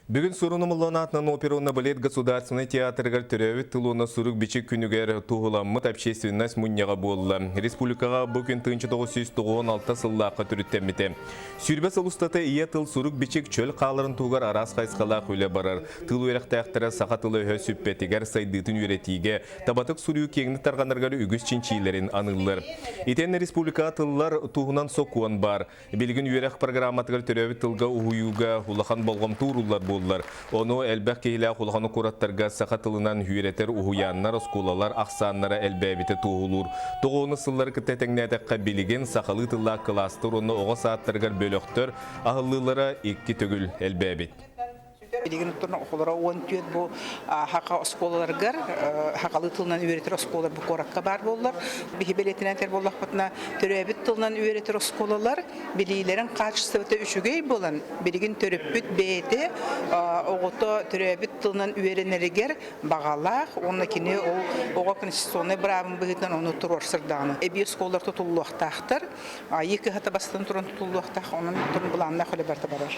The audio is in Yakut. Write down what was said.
Бүгүн Сурун Омоллоон аатынан опера уонна балет государственнай театрыгар төрөөбүт тыл уонна сурук-бичик күнүгэр туһуламмыт общественность мунньаҕа буолла. Республикаҕа бу күн 1996 сыллаахха төрүттэммитэ. 20 сыл устата ийэ тыл сурук-бичик чөл хааларын туһугар араас хайысхалаах үлэ барар. Тыл үөрэхтээхтэрэ саха тыла-өһө сүппэтигэр, сайдыытын үөрэтиигэ, табатык суруйуу киэҥник тарҕанарыгар үгүс чинчиилэрин аныыллар. Итиэннэ республикаҕа тыллар туһунан сокуон баар. Билигин үөрэх программатыгар төрөөбүт тылга уһуйууга улахан болҕомто ууруллар буоллар. Ону элбэх киһилээх улахан куораттарга саха тылынан үөрэтэр уһуйааннар, оскуолалар ахсааннара элбээбитэ туоһулуур. Тоҕоону сыллары кытта тэҥнээтэххэ, билигин сахалыы тыллаах кылаастар уонна оҕо саадтарыгар бөлөхтөр аһыллыылара икки төгүл элбээбит. Билигин оттон оҕолоро 14 бу хака оскуолаларыгар хакалыы тылынан үөрэтэр оскуолалар бу куоракка баар буоллар. Биһи бэлиэтинэн этэр буоллахпытына, төрөөбүт тылынан үөрэтэр оскуолалар билиилэрин хаачыстыбата үчүгэй буолан, билигин төрөппүт бэйэтэ оҕото төрөөбүт тылынан үөрэнэригэр баҕалаах уонна кини ол оҕо конституционнай быраабын быһыытынан ону туруорсар даҕаны. Эбии оскуолалар тутуллуохтаахтар, айыы кыһата бастан туран тутуллуохтаах, онон былааннаах үлэ барыта барар.